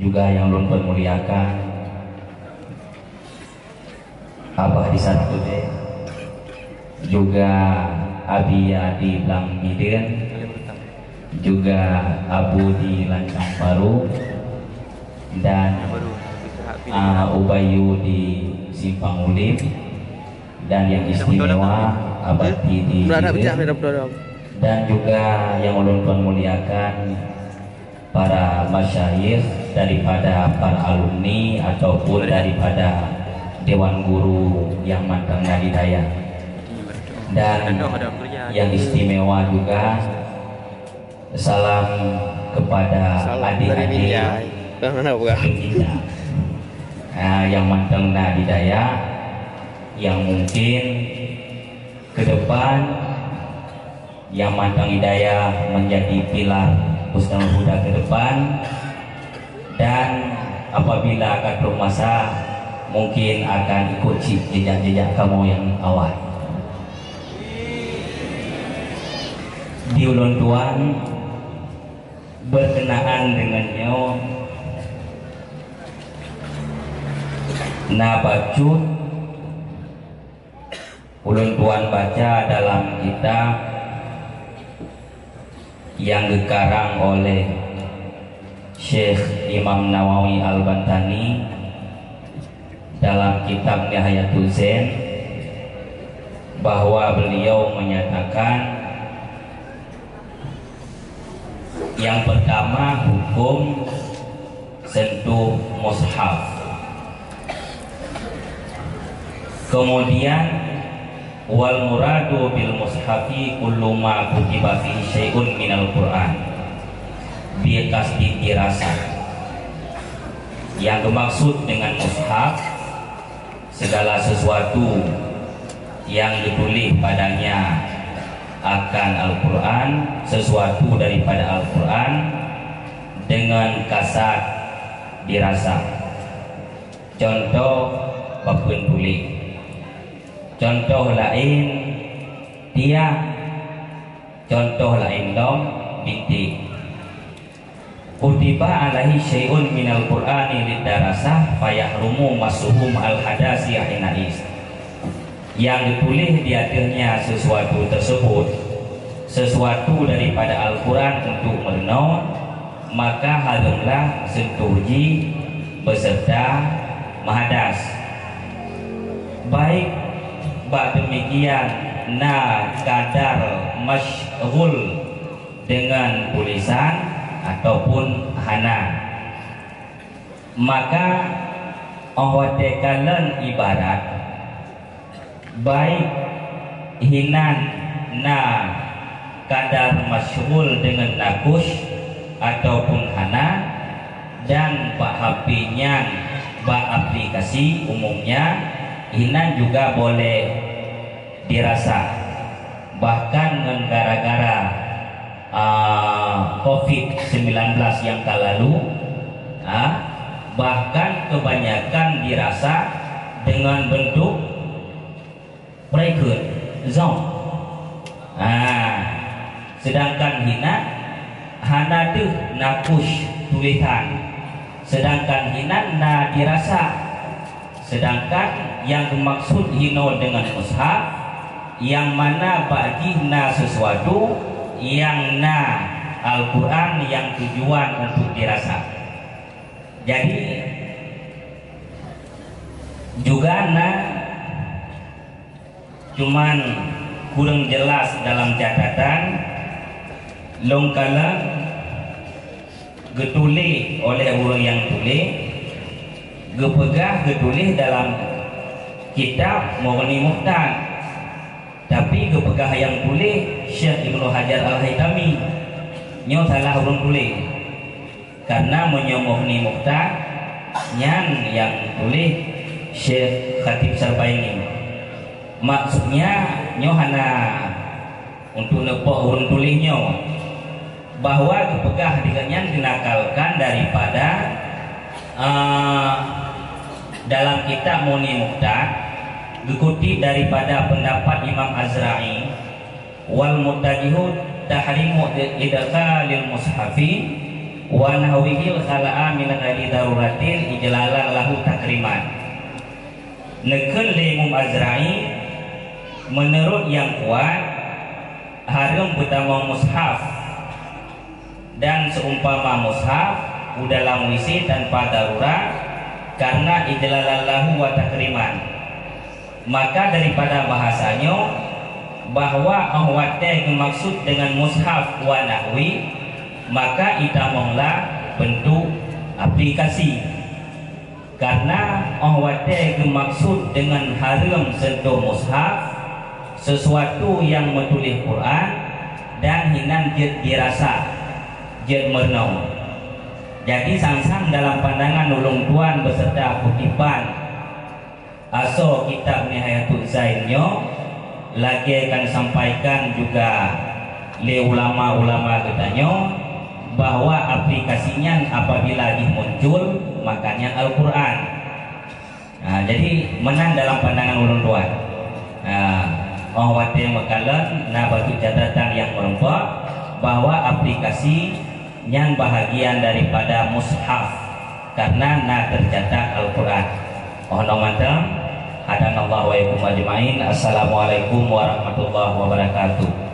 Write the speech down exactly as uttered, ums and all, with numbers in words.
Juga yang ulôn muliakan, Abah di Sarkudé, juga Abi ya di Blang Mideuen, juga Abu di Lancang Paru, dan, ah, Ubayu di Simpang Ulim, dan yang istimewa Abati di Mideuen, dan juga yang ulôn tuan muliakan, para masyayikh daripada para alumni ataupun daripada dewan guru yang mantong na di dayah. Dan yang istimewa juga, salam kepada adik-adik tercinta, ah, yang mantong na di dayah, yang mungkin ke depan yang mantong di dayah menjadi pilar Husnul Huda ke depan, dan apabila ka trok masa, mungkin akan ikut cit jejak-jejak kamoe nyang awai. Di ulôn tuan, berkenaan dengan nyoe, na bacut ulôn tuan baca dalam kitab yang geukarang oleh Syekh Imam Nawawi Al-Bantani dalam kitab Nihayatul Zain, bahwa beliau menyatakan yang pertama, hukum sentuh mushaf. Kemudian, wal muradu bil mushafi kullu ma kutiba fihi syai'un minal Qur'an bi qasdi dirasah. Yang dimaksud dengan mushaf, segala sesuatu yang ditulis padanya akan Al-Quran, sesuatu daripada Al-Quran dengan kasat dirasah. Contoh, papeuen tuléh. Contoh laén, tiang. Contoh laén lom, bintéh. Kutiba alaihi syai'un minal Qur'ani lidarasah fayahrumu masuhu ma'al hadasi hinaiz. Yang ditulis di atasnya sesuatu tersebut, sesuatu daripada Al-Quran untuk meureunoe, maka hareuemlah sentuh jih beserta meuhadas. Baik bak demikian na kadar masyghul dengan tulisan ataupun hana. Maka, óh watée kalon ibarat, baik hinan na kadar masyghul dengan nakush ataupun hana, dan bak H P nyan bak aplikasi umumnya, hinan juga boleh dirasa. Bahkan ngon gara-gara, ah, covid sembilan belas nyang ka lalu, ah, bahkan kebanyakan dirasa dengan bentuk private, zong. Ah, sedangkan hinan hana deuh nakush tulisan, sedangkan hinan na dirasa. Sedangkan nyang dimaksud hinoe dengan mushaf, nyang mana bak jih na sesuatu nyang na Al-Quran nyang tujuan untuk dirasa. Jadi, juga na, cuman kurang jelas dalam catatan, lôn kalon geutuléh oleh ureuëng nyang tuléh, geupeugah geutuléh dalam kitab Mughni Muhtad, tapi geupeugah nyang tuléh Syekh Ibnu Hajar Al-Haitami. Nyoe salah ureuëng tuléh. Karena meunyoe Mughni Muhtad, nyan nyang tuléh Syekh Khatib Sarbaini. Maksudnya, nyoe hana untuk neupok ureuëng tuléh nyoe, bahwa geupeugah di gobnyan dinakalkan daripada, eh, dalam kitab Mughni Muhtad, geukutip daripada pendapat Imam Azra'i, wal muttajihu tahrimu idkhalil mushafi Wa nahwihil khala'a min ghairi daruratin ijlalan lahu takriman. Neukheun lé Imam Azra'i, meunurot nyang kuat, hareuem peutamong mushaf dan seumpama mushaf u dalam W C tanpa darurat, karena ijlalan lahu wa takriman. Maka daripada bahasa nyoe, bahwa óh watée geumaksud deungon mushaf wa nahwi, maka itamonglah beuntuk aplikasi. Karena óh watée geumaksud deungon hareuem seuntuh mushaf, sesuatu nyang meutuléh Quran dan hinan jeuet dirasa, jeuet meurunoe. Jadi, sang-sang dalam pandangan ulôn tuan beserta kutipan asoe kitab Nihayatul Zain nyoe, lagée ka neusampaikan juga lé ulama-ulama geutanyoe, bahwa aplikasi nyan apabila jih muncul, maka nyan Al-Quran. Ha, jadi, meunan dalam pandangan ulôn tuan. Ha, óh watée meukalon na bacut catatan nyang meureumpok bahwa aplikasi nyan bahagian daripada mushaf, karena na teucatat Al-Quran. Óh noe mantong, hadanallahu wa iyyakum ajmain. Assalamualaikum warahmatullahi wabarakatuh.